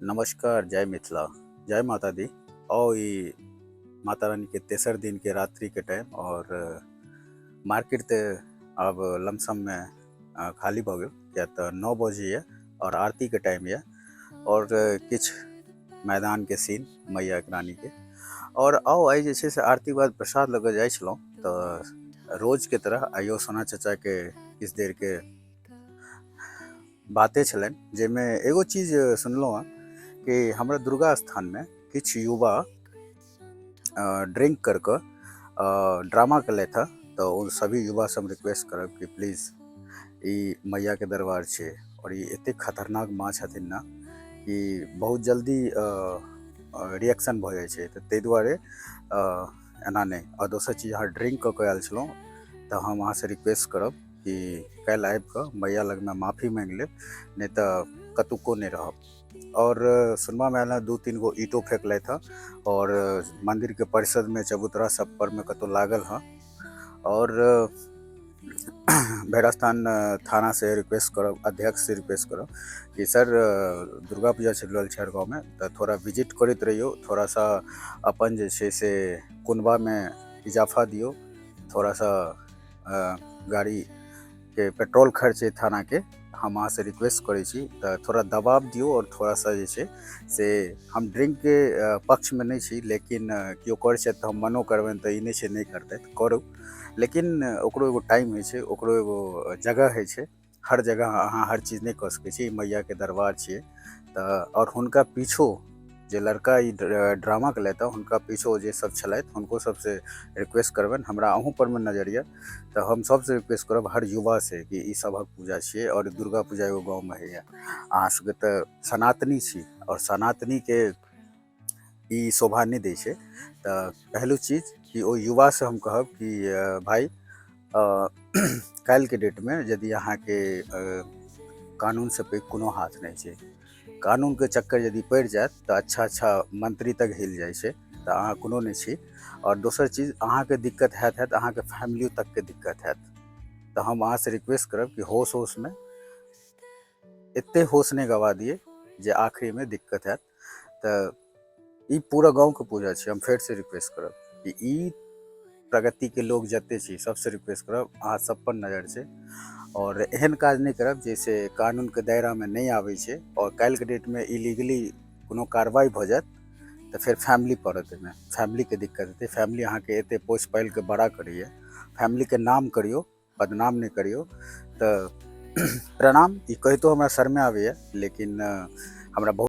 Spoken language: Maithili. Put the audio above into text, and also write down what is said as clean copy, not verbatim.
नमस्कार, जय मिथिला, जय माता दी। और ई माता रानी के तेसर दिन के रात्रि के टाइम और मार्केट ते अब लमसम में खाली भऽ गेल, किया तऽ 9 बजे यऽ और आरती के टाइम यऽ। और किछु मैदान के सीन मैया रानी के। और आउ आइ जे छै से आरती के बाद प्रसाद लऽ कऽ जाइ छलहुँ तऽ रोज के तरह आइयो सोना चचा के किछु देर के बाते छलनि, जाहिमे एगो चीज सुनलहुँ हँ कि हमरा दुर्गा स्थानमे किछु युवा ड्रिंक कर कऽ ड्रामा केलथि हँ। तऽ ओ सभी युवा से हम रिक्वेस्ट करब कि प्लीज, ई मैयाके दरबार छै आओर ई एतेक खतरनाक माँ छथिन ने कि बहुत जल्दी रिएक्शन भऽ जाइ छै। तऽ ताहि दुआरे एना नहि। आओर दोसर चीज, अहाँ ड्रिंक कऽ कऽ आयल छलहुँ तऽ हम अहाँसँ रिक्वेस्ट करब कि काल्हि आबि कऽ मैया लगमे माफी माँगि लेब, नहि तऽ कतुको नहि रहब। आओर सुनबामे आयल हँ 2-3 गो ईंटो फेकलथि हँ आओर मन्दिरके परिसरमे चबूतरा सब परमे कतहु लागल हँ। आओर भैरवस्थान थानासँ रिक्वेस्ट करब, अध्यक्षसँ रिक्वेस्ट करब कि सर, दुर्गा पूजा चलि रहल छै हर गाँवमे, तऽ थोड़ा विजिट करैत रहियौ, थोड़ा सा अपन जे छै से कुनबामे इजाफा दियौ, थोड़ा सा गाड़ीके पेट्रोल खर्च है थानाके, हम अहाँसँ रिक्वेस्ट करै छी, तऽ थोड़ा दबाव दियौ। आओर थोड़ा सा जे छै से हम ड्रिंकके पक्षमे नहि छी, लेकिन केओ करै छथि तऽ हम मनो करबनि तऽ ई नहि छै नहि करतथि, करू, लेकिन ओकरो एगो टाइम होइ छै, ओकरो एगो जगह होइ छै। हर जगह अहाँ हर चीज नहि कऽ सकै छी। ई मैयाके दरबार छियै। तऽ आओर हुनका पीछो जे लड़का ई ड्रामा केलथि हँ, हुनका पीछो जे सब छलथि, हुनको सबसँ रिक्वेस्ट करबनि। हमरा अहूँ परमे नजर यऽ, तऽ हम सबसँ रिक्वेस्ट करब हर युवासँ कि ई सभक पूजा छियै आओर दुर्गा पूजा एगो गाँवमे होइए। अहाँ सबके तऽ सनातनी छी आओर सनातनीके ई शोभा नहि दै छै। तऽ पहिलु चीज कि ओ युवासँ हम कहब कि भाइ, काल्हिके डेटमे यदि अहाँके कानूनसँ पैघ कोनो हाथ नहि छै, कानूनके चक्कर यदि पड़ि जायत तऽ अच्छा अच्छा मंत्री तक हिल जाइ छै, तऽ अहाँ कोनो नहि छी। आओर दोसर चीज, अहाँके दिक्कत हैत हैत अहाँके फैमिलियो तकके दिक्कत हैत। तऽ हम अहाँसँ रिक्वेस्ट करब कि होश होशमे एते होश नहि गवा दिए जे आखिरीमे दिक्कत हैत। तऽ ई पूरा गाँवके पूजा छै। हम फेरसँ रिक्वेस्ट करब कि ई प्रगतिके लोग जते छी, सबसँ रिक्वेस्ट करब, अहाँ सब पर नजर छै आओर एहन काज नहि करब जैसे कानूनके दायरामे नहि आबै छै। आओर काल्हिके डेटमे इलीगली कोनो कार्रवाइ भऽ जायत तऽ फेर फैमिली पड़त एहिमे, फैमिलीके दिक्कत हेतै। फैमिली अहाँके एते पोसि पालि कऽ बड़ा करैए। फैमिलीके नाम करियौ, बदनाम नहि करियौ। तऽ प्रणाम। ई कहितो हमरा शरमे आबैए, लेकिन हमरा बहुत